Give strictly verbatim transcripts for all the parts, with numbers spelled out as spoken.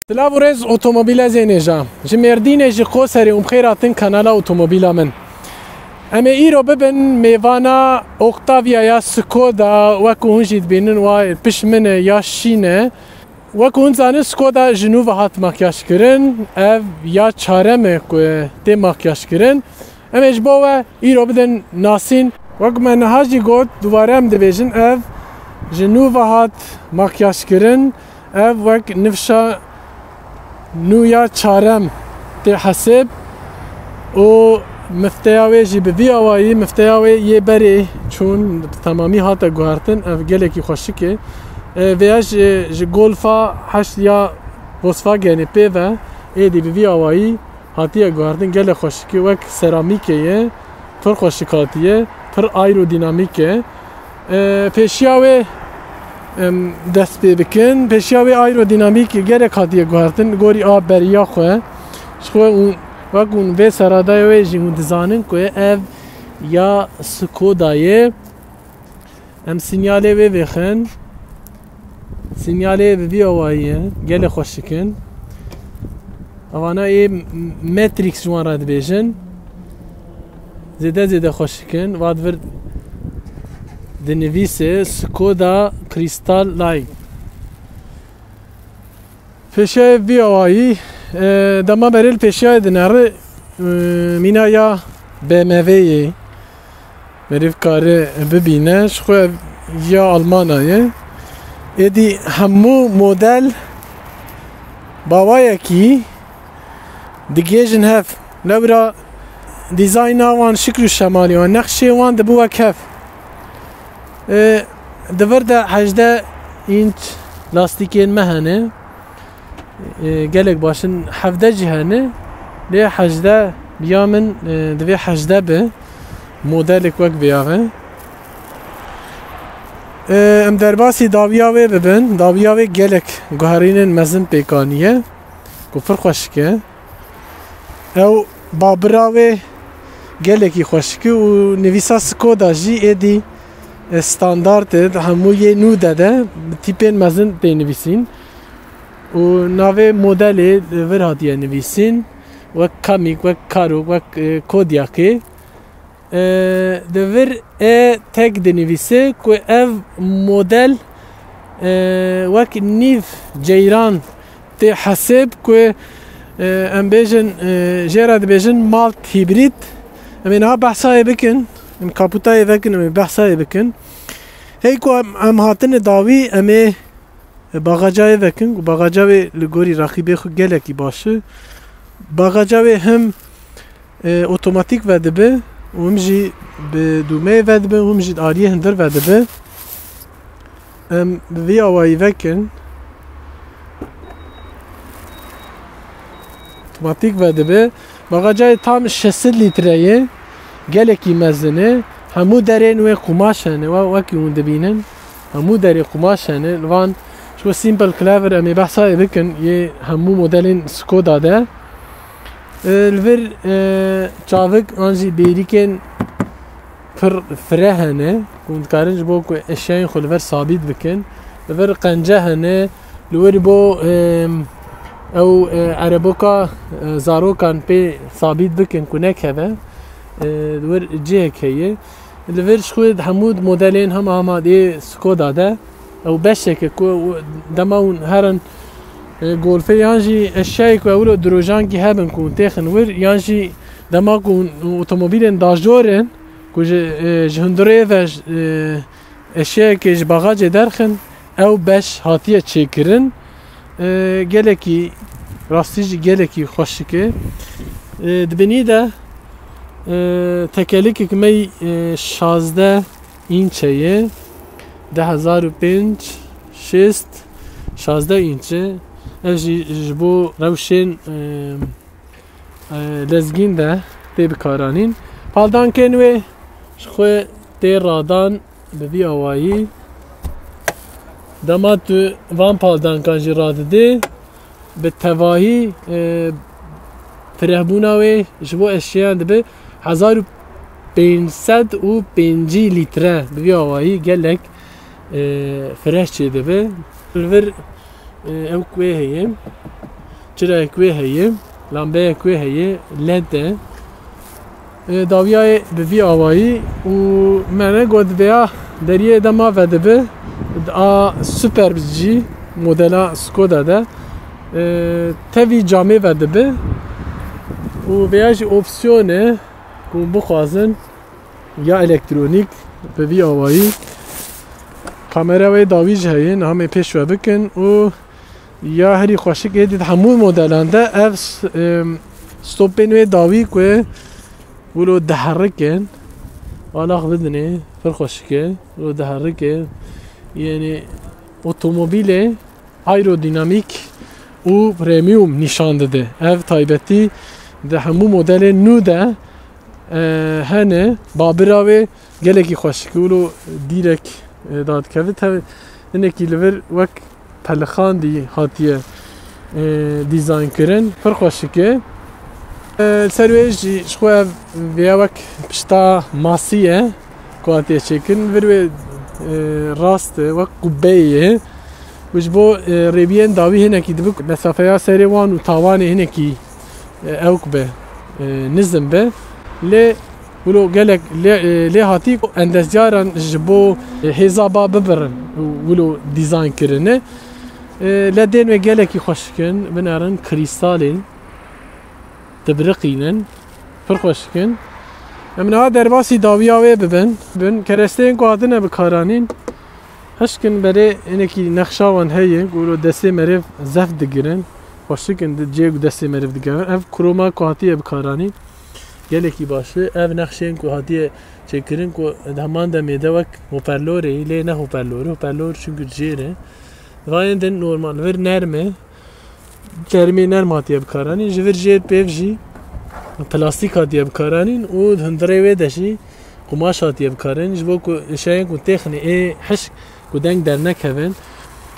Silav û rêz, otomobîle zênêja. Ji Mêrdînê, ji Qoserê û bi xêr hatin kanala otomobîla min. Em ê îro bibin mêvana Octavia ya Skoda, wekû hûn jî dibînin, wa pişt min e, ya şîn e. Wekû hûn dizanin, Skoda ji nû ve hat makyajkirin, ev ya çarem e ku tê makyajkirin. Em ê ji bo we îro bidin nasîn. Wek me niha jî got, dubare em dibêjin, ev ji nû ve hat makyajkirin. Ev wek nifşa nû ya çarem tê hesêb û mifteya wê jî bi vî awayî, mifteya wê yê berê çûn, bi temamî hate guhertin, ev gelekî xweşik e. E, vêya ji, ji Golfa heşt ya Volkswagenê pê ve êdî bi vî awayî hatiye guhertin, gelek xweşik e, wek seramîkê ye, pir xweşik hatiye, pir aerodînamîk e. E, pêşiya wê, em, dest pê bikin. Pêşiya wê aerodînamîk gelek hatiye guhertin, li gorî a beriya xwe. Ji xwe û wek hûn vê seradayê wê jî hûn dizanin ku ev ya Skoda ye. Em sinyalê wê vêxin. Sinyalê bi vî awayî ye. Gelê xweşik in. Evana ê Matrix ji wan re dibêjin. Zêde zêde xweşik in. Va di vir dinivîse Skoda Crystal Line. Pêşiyayê vî awayî, e, dema berê li pêşiyayê dinere, e, mîna ya B M W yê. Merîv kare bibîne, ji xwe ya Almana ye. Êdî hemû model bawayekî digihêjin hev. Lewra dîzayna wan, şikl û şemalê wan, nexşê wan dibi wek hev. E, di vir de hejdeh înç lastîkên me hene. E, gelek baş in, hevdeh jî hene. Lê hejdeh bi ya min, e, divê hejdeh be. Modelek wek vêya ve. E, em derbasî dawiya wê bibin. Dawiya wê gelek guherînên mezin pêk aniye. Ku pir xweşik e. Ew babira wê gelekî xweşik e û nivîsa Skoda jî êdî, e, standart e. Di hemû yê nû de de bi tîpên mezin tê nivîsîn. Û navê modelê li vir hatiye nivîsîn. Wek Kamik, wek Karok, wek, e, Kodiakê. E, di vir E tek dinivîse ku ev model, e, wek nîv ceyran tê hesêb ku, e, em bêjin, e, jê re dibêjin mild hîbrîd. Em ê niha behsa yê bikin, em kapûta yê vekin, em ê behsa yê bikin. Hey ku em, em hatine dawî, em ê Bagaca wê vekin, ku bagaca wê li gorî reqîbê xwe gelekî baş e. Bagaca wê him, e, otomatîk vedibe û him jî bi dûmeyê vedibe û him jî di aliyê hundir vedibe. Em bi vî awayî vekin. Otomatîk vedibe. Bagaca wê tam şeş sed lître ye. Gelekî mezin e. Hemû derên wê qumaş hene. We-, wekî hûn dibînin. Hemû derê qumaş hene. Li van ji bo Simple Clever em ê behsa wê bikin. Yê hemû modelên Skoda de. E, li vir, e, çavik an jî bêrîkên pir fireh hene. Hûn dikarin ji bo ku eşyayên xwe li vir sabît bikin. Li vir qence hene. Li wir bo, e, ew, e, ereboka, e, zarokan pê sabît bikin ku nekeve. E, li wir cihek heye. Li vir ji xwe hemû modelên hema hema dê Skoda de ew beşek e ku dema hûn herin, e, Golfê yan jî eşyayê ku ewro dirojankî hebin ku hûn têxin wir, yan jî dema ku hûn otomobîlên dajor in ku ji, e, ji hundirê ve, e, eşyayekê ji baxacê derxin, ew beş hatiye çêkirin. E, gelekî, rastî jî gelekî xweşik e. E, di binî de, e, tekelikek me, e, şazdeh înç heye. Du hezar û pênc, şêst, şazdeh înç e. Ev jî ji bo rewşên, e, e, lezgîn de tê bikaranîn. Paldankên wê ji xwe tê radan bi vî awayî. Dema tu van paldankan jî radidê, bi tevahî, e, firehbûna wê ji bo eşeyan dibe hezar û pênc sed û pêncî lître. Bi vî awayî gelek, e, fireh çêdibe. Li vir, e, ew ku wê heye. Çirayek wê heye, lambeyek wê heye, led e. E, dawiya ye bi vî awayî û me ne got vêya deriyê de ma vedibi, a Superb jî modela Skoda de, e, tevî camê vedibi û vêya jî opsiyon e ku bixwazin ya elektronîk bi vî awayî. Kamera wê dawî jî heye, niha me pêş we bikin û ya herî xweşik ê dît hemû modelan de ev s-, em, stopên wê dawî ku wilo diherikin, alax bidinê, pir xweşik e, wilo diherikin. Yanî otomobîlê aerodînamîk û premium nîşan dide. Ev taybetî di hemû modelên nû de, e, hene. Babira wê gelekî xweşik e, wilo dîrek, e, dadikeve. Te-, hinekî li vir wek pelixandî hatiye, e, dîzayn kirin. Pir xweşik e. E, li ser wê jî ji xwe ev vêya wek pişta masî ye ku hatiye çêkirin. Vir wê, e, rast e, wek qubbeyê ye. Û ji bo, e, rêwiyên dawî hinekî dibe mesafeya serê wan û tawanê hinekî, e, ewk be, e, nizm be. Lê wilo gelek lê, e, lê hatî endezyaran ji bo, e, hêza ba bibirin û wilo dîzayn kirine. E, ledên wê gelekî xweşik in, binerin krîstalên dibiriqînin, pir xweşik in. Em niha derbasî dawiya wê bibin. Bin keresteyên ku hatine bikaranîn, hişkin berê hinekî nexşa wan heye, ku wilo destê meriv zeft digirin. Xweşik in di cihê ku destê meriv digevin. Ev kroma ku hatiye bikaranîn gelekî baş e. Ev nexşên ku hatiye çêkirin ku di heman demê de wek hoparlorê, lê ne hoparlor e. Hoparlor çimkî jêr e. Vayên din normal, vir nerm e. Çermê nerm hatiye bikaranîn, ji vir jêr pêv jî plastîk hatiye bikaranîn û di hundirê wê de jî qumaş hatiye bikaranîn, ji bo ku eşyayên ku têxinê ê hişk ku deng dernekevin.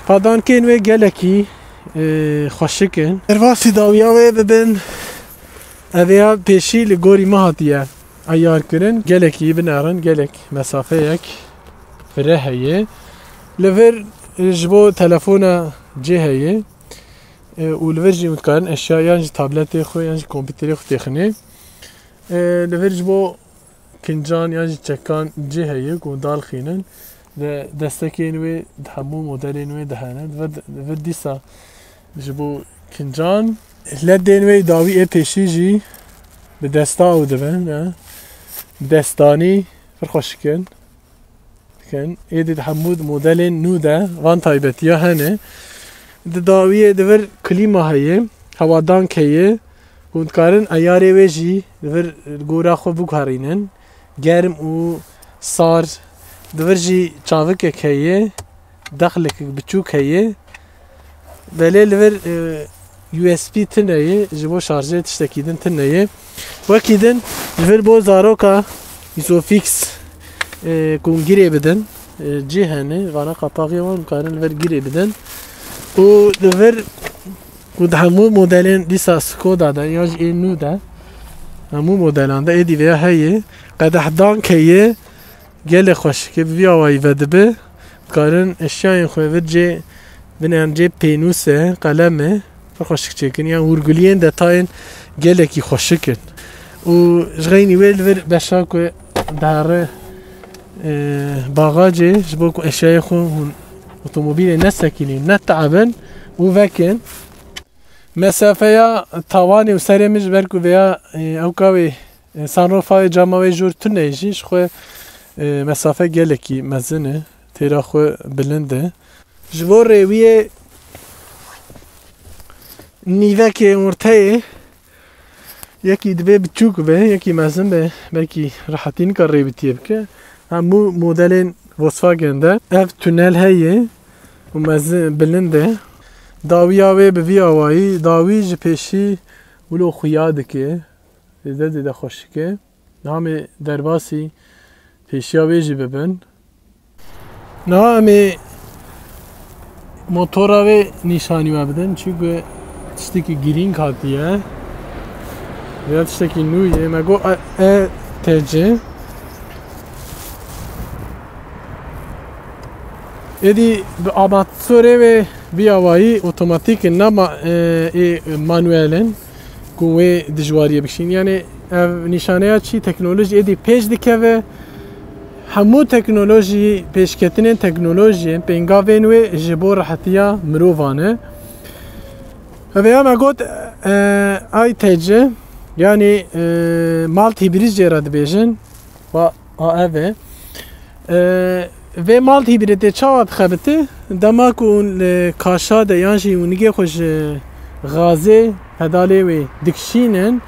Padankên wê gelekî, e, xweşik in. Derbasî dawiya wê bibin, ev ya pêşî li gorî me hatiye eyar kirin. Gelekî binerin, gelek mesafeyek fire heye. Li vir, e, ji bo telefona cê heye. E, û li vir jî dikarin eşya yan jî tabletê xwe yan jî kompîterê xwe têxinê. E, li vir ji bo kincan yan jî çekan cê heye ku dalxînin. Li destekên wê di hemû modelên wê de hene. Li vir, li vir dîsa ji bo kincan. Ledên wê dawî ê pêşî jî bi desta ew dibin, ne? Bi destanî pir xweşik in. Dikin. Êdî di hemû modelên nû de van taybetiya hene. Di dawiyê di vir klîma heye, hewadank heye. Hûn dikarin eyarê wê jî di vir gora xwe biguherînin. Germ û sar. Di vir jî çavikek heye. Dexlekek biçûk heye. Belê li vir, e, U S B tune ye, ji bo şarjê tiştekî din tune ye. Wekî din ji vir bo zaroka Isofix, e, ku girê bidin, e, cî hene, vana qapaxê wan karin li vir girê bidin. Û li vir ku di hemû modelên dîsa Skoda de ya jî ê nû de, hemû modelan de êdî vêya heye, qedehdank heye, gelek xweşik e, bi vî awayî vedibe. Dikarin eşyayên xwe vir cê, binên cê pênûs e, qelem e, pir xweşik çêkin. Yan hûrguliyên detayên gelekî xweşik in. Û ji xeynî wê li vir beşa ku dihare, e, baxacê, ji bo ku eşyayê xwe hûn otomobîlê nesekînin, nete'ebin û vekin. Mesafeya tawanê û serê min ji ber ku vêya, e, ewka wê, e, sunroofa wê cama wê jor tune jî ji xwe, e, mesafe gelekî mezin e, têra xwe bilind e. Ji bo rêwiyê nîvekê orteyê yekî dibê biçûk be, yekî mezin be, belkî rehetî nika rêwîtiyê bike. Hemû modelên Volkswagen de ev tunel heye û mezin bilind e. Dawiya wê bi vî awayî, dawî ji pêşî wilo xuya dike. Zêde zêde xweşik e. Niha em ê derbasî pêşiya wê jî bibin. Niha em ê motora wê nîşanî we bidin. Çunku tiştekî girîng hatiye. Ya tiştekî nû ye. Me got E, E T C. Êdî bi amortîzorê wê Vî awayî otomatîk in, nema, e, ê manuel in ku wê dijwariyê bikişîn. Yani ev nîşaneya çi? Teknolojî êdî pêş dikeve. Hemû teknolojî, pêşketinên teknolojiyên pêngavên wê ji bo rehetiya mirovan e. Ev ya me got, e, I T C, yani, e, mild hîbrîd jê re dibêjin. Wa, a ev e. E, vê mild hîbrîdê çawa dixebite? Dema ku hûn li kaşa de yan jî hûn nigê xwe ji gazê pedalê wê dikişînin,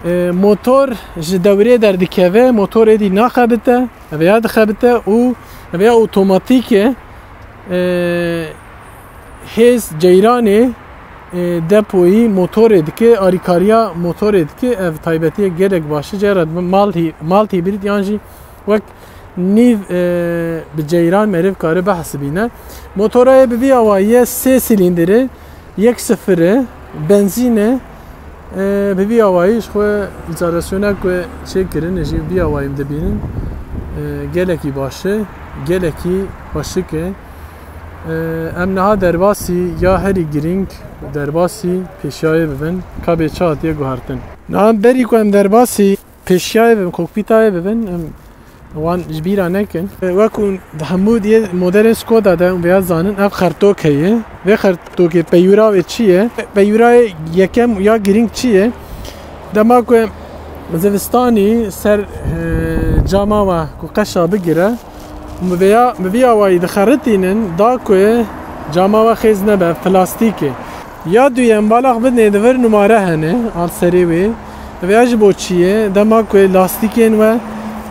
e, motor ji dewrê derdikeve, motor êdî naxebite, ev ya dixebite û ev ya otomatîk e. E, hêz ceyranê, e, depoyî motorê dike, alîkariya motorê dike. Ev taybetiyek gelek baş e. Cera mild hî-, mild hîbrîd yan jî wek nîv, e, bi ceyran meriv kare bihesibîne. Motora yê bi vî awayî ye, sê sîlîndir e, yek sifir e, benzîn e. E, bi vî awayî ji xwe îzolasyona ku çêkirin, ji vî awayî dibînin, e, gelekî baş e, gelekî xweşik e. E, em niha derbasî ya herî girîng, derbasî pêşiyayê bibin, ka bê çi hatiye guhertin. Niha berî ku em derbasî pêşiyayê bibin, kokpîtayê bibin, em wan ji bîra nekin. E, wekû di hemû yê modelên Skoda de, em vêya zanin, ev xertok heye. Vê xertokê peyûra wê çi ye? Peyûra yekem ya girîng çi ye? Dema ku zivistanî ser, e, cama we ku qeşa bigire, bi vêya, bi vî awayî dixeritînin, da ku cama we xêz nebe, plastîk e. Ya duyem, balax bidinê di vir numare hene, al serê wê. Vêya ji bo çi ye? Dema ku lastîkên we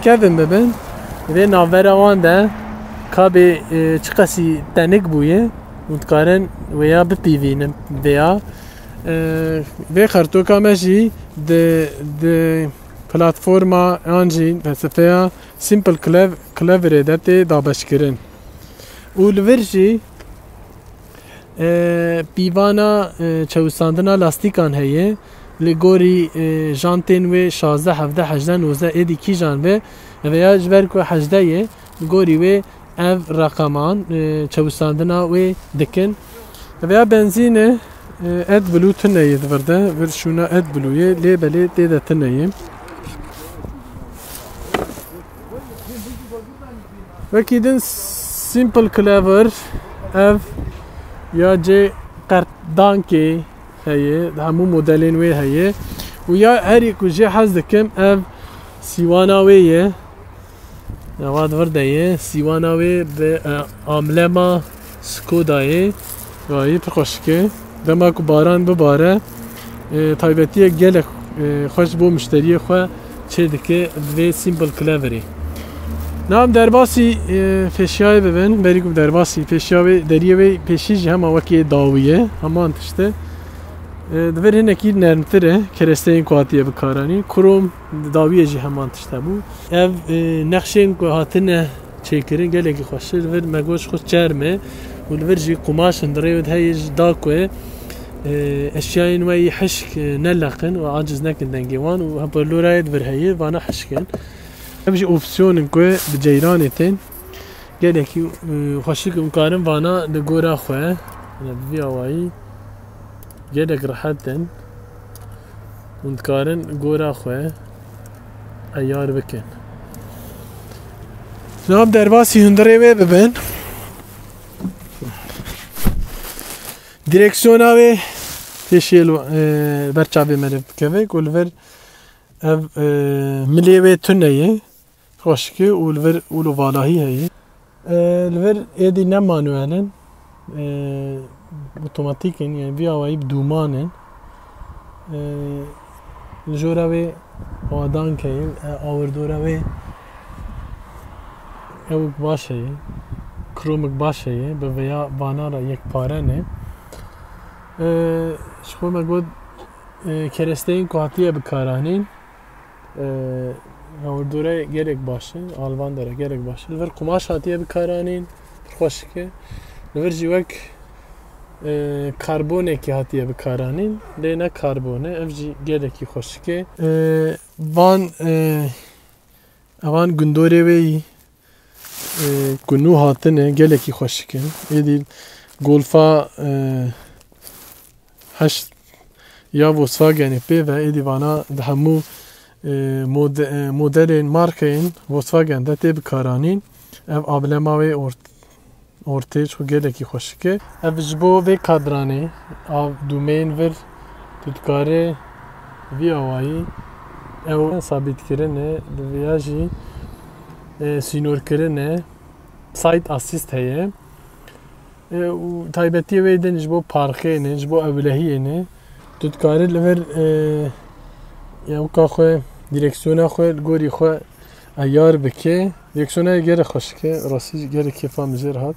kevin bibin, vê navbera wan de ka bê, e, çiqasî tenik bûye, hûn dikarin wêya bipîvînin vêya. E, vê xertoka me jî di, di platforma yan jî felsefeya Simple Clev-, Cleverê de tê dabeşkirin. Û li vir jî, e, pîvana, e, çewistandina lastîkan heye. Li gorî, e, jantên wê şazdeh, hevdeh, hejdeh, nozdeh êdî kîjan be. Ev ya ji ber ku hejdeh ye, li gorî wê ev reqeman, e, çewistandina wê dikin. Ev ya benzîn e, e, AdBlue tune ye di vir de. Vir şûna AdBlue ye, lê belê tê de tune ye. Wekî din Simple Clever ev ya cê qerdankê heye, hemû modelên wê heye. Û ya herî ku jê hez dikim ev sîwana wê ye. Ewa di vir de ye. Sîwana wê bi, e, amblema Skodayê gayî pir xweşik e. Dema ku baran bibare, e, taybetiyek gelek, e, xweş bo muşteriyê xwe çê dike vê Simple Cleverê. Niha em derbasî, e, pêşiyayê bibin, berî ku derbasî pêşiya wê, deriyê wê pêşî jî hema wekî dawî ye, heman tişt e. E, di vir hinekî nermtir e, keresteyên ku hatiye bikaranîn. Krom di dawiyê jî heman tişt hebû. Ev, e, nexşên ku hatine çêkirin gelekî xweş e. Li vir me got ji xwe çerm e û li vir jî qumaş in di rê wê de heye ji da ku, e, eşyayên we yî hişk, e, neleqin û aciz nekin dengê wan û hoparlorayê di vir heye, vana hişk in. Ev jî opsiyon in ku bi ceyranê tên. Gelekî, e, xweşik in, karin vana li gora xwe, yani bi vî awayî gelek rehet in. Hûn dikarin gora xwe eyar bikin. Niha em derbasî hundirê wê bibin. Direksiyona wê pêşî li, e, ber çavê me lê dikeve ku li vir ev, e, milê wê tune ye. Xweşik e û li vir ûlo valahî heye. E, li vir êdî ne manuel in, e, otomatîk in, yani vî awayî bi dûman in. E, li jora wê awadank heye, e, awirdora wê ewk baş heye, kromik baş heye, bi vêya vana re yekpare ne. E, ji xwe me got, e, keresteyên ku hatiye bikaranîn, E, hewrdûre gelek baş e, alvan de re gelek baş e. Li vir qumaş hatiye bikaranîn, pir xweşik e. Li vir jî wek, e, karbonekî hatiye bikaranîn, lê ne karbon e, ev jî gelekî xweşik e. E, van, e, evan gundorê wê yî, e, ku nû hatine, gelekî xweşik in. Êdî Golfa e, heşt ya Volkswagenê pê ve êdî vana di hemû e, mode- e, modelên markeyên Volkswagen de tê bikaranîn. Ev ablema wê ort- ortê ji xwe gelekî xweşik e. Ev ji bo vê kadranê a dûmeyên vir tu dikarî vî awayî ew sabîtkirin e, li vêya jî e, sînorkirin e, side assist heye. E, û taybetiyê wê din ji bo parkê ne, ji bo ewlehiyê ne. Tu dikarî li vir e, ya wika xwe, direksiyona xwe, li gorî xwe eyar bike. Direksiyona gelek xweşik e, rastî gelek kêfa min jê re hat.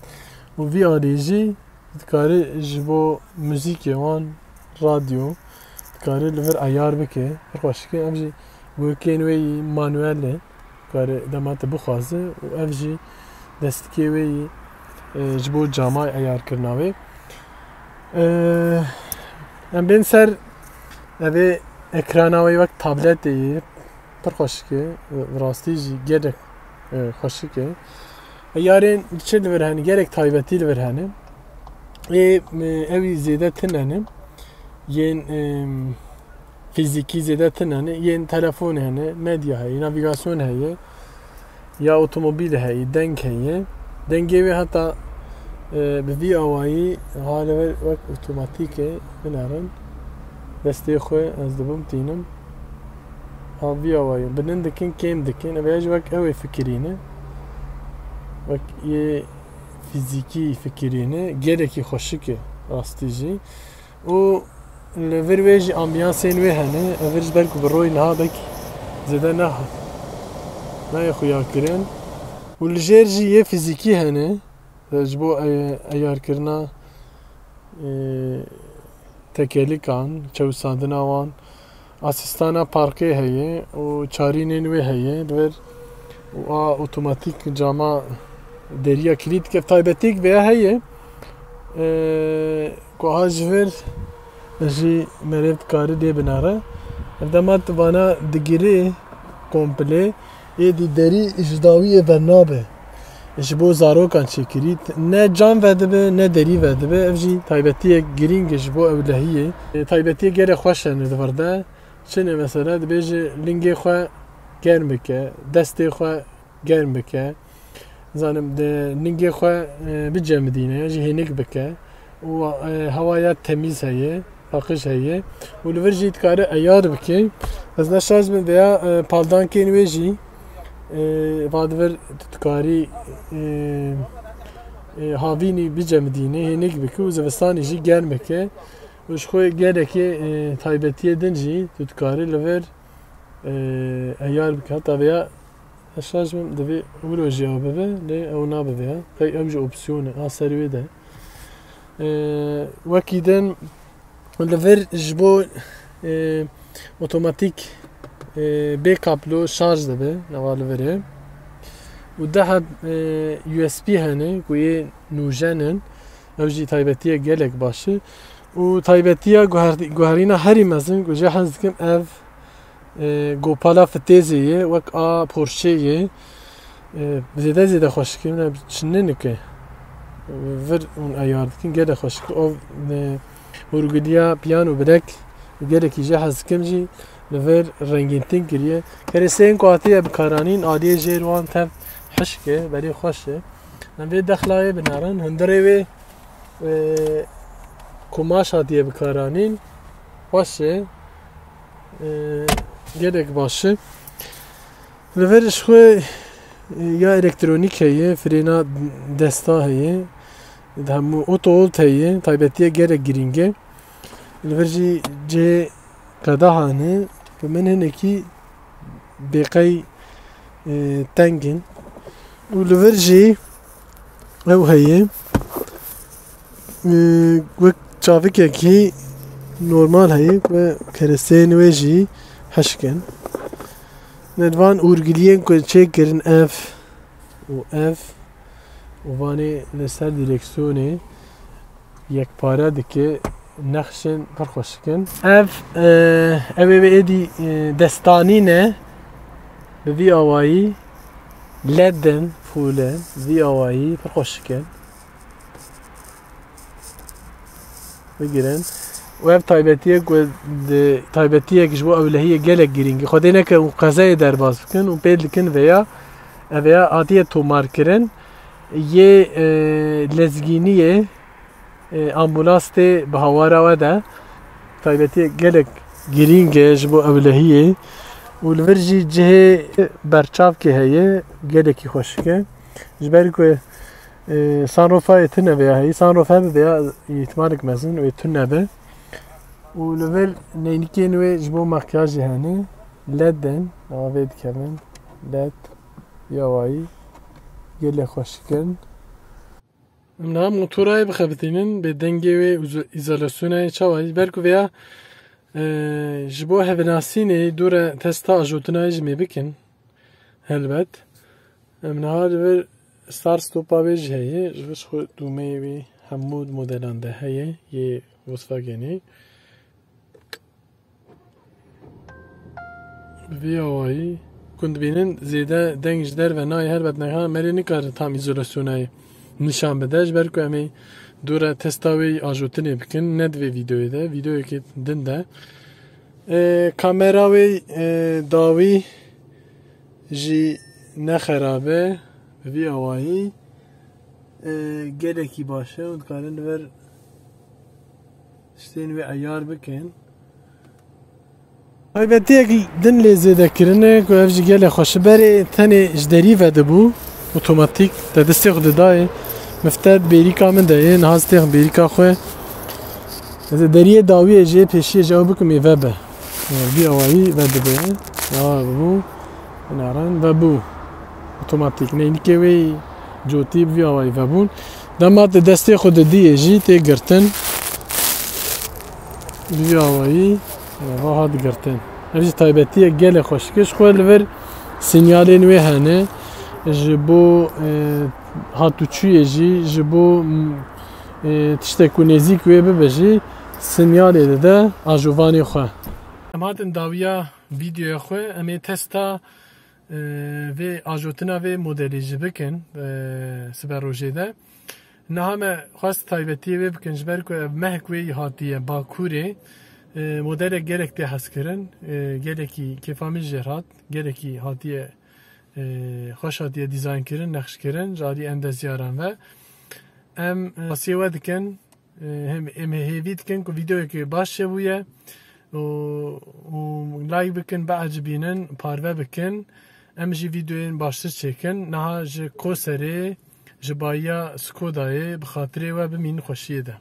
Û vî alî jî dikarî ji bo muzîkê wan, radyo, dikarî li vir eyar bike. Pir xweşik e. Ev jî gokên wê yî manuel e. Kare dema te bixwaze û ev jî destikê wê yî e, ji bo cama eyarkirina wê. E, em bên ser evê ekrana wê wek tabletê yê pir xweşik e, bi rastî jî gelek e, xweşik e. Eyarên çi li vir hene, gelek taybetî li vir hene. Ê, e, ew î zêde tune ne. Yên e, fîzîkî zêde tune ne. Yên telefon hene, medya heye, navigasyon heye, ya otomobîl heye, deng heye. Dengê wê heta e, bi vî awayî ha li vir wek otomatîk e, binerin. Destê xwe ez dibim tînim. Ha vî awayî. Binin dikin, kêm dikin. Ev ya jî wek ew ê fikirîne. Wek yê fîzîkî fikirîne. Gelekî xweşik e rastî jî. Û li vir wê jî ambiyansên wê hene. Ev vir ji ber ku bi royê niha belkî zêde ne, nayê xuya kirin. Û li jêr jî yê fîzîkî hene. Ji bo e- eyarkirina e, tekelikan, çewsandina wan, asîstana parkê heye û çarînên wê heye li vir û a otomatîk cama deriya kilît dike. Taybetîk vêya heye. E, ku a ji vir jî merêv dikare lê binare. Ev dema tu vana digirê komplê, êdî derî ji dawiyê ve nabe. Ji bo zarokan çêkirî, ne cam vedibe, ne derî vedibe. Ev jî taybetiyek girîng e ji bo ewlehiyê. E, taybetiyê gelek xweş hene di vir de. Çi ne mesela, dibêje lingê xwe germ bike, destê xwe germ bike. Zanim de ningê xwe e, bicemidîne, ya jî hênik bike. Û e, hewaya temîz heye, paqij heye. Û li vir jî dikare eyar bike. Ez ne şaş bim veya e, paldankên wê jî e, va di vir tu dikarî e, e, havînî bicemidîne, hênik bike û zivistanî jî germ bike. Û ji xwe gelekê e, taybetiyê din jî tu dikarî li vir e, eyar bike. Heta veya ez şaş bim, divê wilo jî ew bibe, lê ew nabibe ya. Qey ew jî opsiyon e, a ser wê de. E, wekî din li vir ji bo e, otomatîk e, bê kablo şarj dibe, nava li vir e. Û deh heb e, U S B hene ku yê nûjen in. Ew jî taybetiyek gelek baş e. Û taybetiya guher- guherîna herî mezin ku jê hez dikim ev e, gopala fitêzê ye, wek a Porscheê ye. E, zêde zêde xweşik e, min çinne nike. Vir hûn eyar dikin, gelek xweşik e. O e, hûrgiliya piyan û bilek gelekî jê hez dikim jî li vir rengîntin kiriye. Keresteyên ku hatiye bikaranîn, aliyê jêr wan tev hişk e, berê xweş e. Em vê dexlayê binerin, hundirê wê e, kumaş hatiye bikaranîn, xweş e. E, gelek baş e. Li vir ji xwe e, ya elektronîk heye, frêna desta heye, hemû auto hold heye, taybetiye gelek girîng e. Li vir jî cihê qedahan e, bi min hinekî bêqey e, teng in. Û li vir jî ew heye. E, wek çavikekî normal heye, ku keresteyên wê jî hişk in. Li van hûrgiliyên ku çêkirin ev û ev û vanê li ser direksiyonê yekpare dike, nexşên pir xweşik in. Ev, e, ew ê wê êdî e, destanî ne, bi vî awayî led in, fûl in, vî awayî pir xweşik in. Bigirin. Û ev taybetiyek ku di, taybetiyek ji bo ewlehiyê gelek girîng e. Xwedê neke û qezayê derbas bikin û pê dikin veya, ev veya hatiye tomarkirin. Yê, e, lezgîniyê, e, ambulans tê bi hawara we de. Taybetiyek gelek girîng e ji bo ewlehiyê. Û li vir jî cihê berçavkê heye, gelekî xweşik e. Ji ber ku, e, sunroof yê tune veya heyî, sunroof hebe veya îhtimalek mezin wê tune be. Û li vir neynikên wê ji bo makyajê hene. Led den, ava vê dikevin. Led, vî awayî, gelek xweşik in. Em niha motorayê bixebitînin, bê dengê wê û zo-, îzolasyonayê çawa ye? Ber ku veya, e, ji bo hevinasînê dûre testa ajotinayê ji me bikin. Helbet. Em niha li vir start stopa wê jî heye. Ji vir xwe dûmeyê wê hemû modelan de heye. Yê Volkswagenê. Bi vî awayî. Kun dibînin zêde deng ji derve nayê, helbet niha me rê nikare tam îzolasyonayê nîşan bide. Ji ber ku em ê dûre testa wê ajotinê bikin. Ne di vê vîdeoyê de. Vîdeoyekê din de. E, kamera wê, e, dawî jî ne xerab e. Bi vî awayî, e, gelekî baş e û dikarin li vir tiştên wê eyar bikin. Taybetiyek din lê zêde kirine ku ev jî gelek xweş e. Berê tenê ji derî vedibû, otomatîk, te destê xwe didayê. Mifte di bêrîka min de yê, niha ez têxim bêrîka xwe. Ez ê deriyê dawiyê jê, pêşiyê jê ew bikim ê vebe. Vî awayî vedibe. Ya bû. Naren vebû. Otomatîk. Neynikê wê cotî bi vî awayî vebûn. Dema tu destê xwe didiyê jî tê girtin. Bi vî awayî, e, va hat girtin. Ev jî taybetiyek gelek xweşik e. Ji xwe li vir sinyalên wê hene. Ji bo, e, hatûçûyê jî, ji bo, m, e, tiştek ku nêzîk wê bibe jî, sinyalê dide ajovanê xwe. Em hatin dawiya vîdeoya xwe, em ê testa, e, vê ajotina vê modelê jî bikin, e, siberojê de. Niha me xwest taybetiyê wê bikin, ji ber ku ev mehek wê hatiye Bakurê, e, modelek gelek tê hezkirin, e, gelekî kêfa min jê hat, gelekî hatiye, e, xweş hatiye dîzaynkirin, nexşkirin, ji alî endezyaran ve. Em, e, spasiyê we dikin, e, hem, em hêvî dikin ku vîdeoyekê baş çêbûye û, û like bikin, biecibînin, parve bikin. Em jî vîdeoyên baştir çêkin. Niha ji Koserê, ji bayiya Skodayê bi xatirê we bimînin xweşiyê de.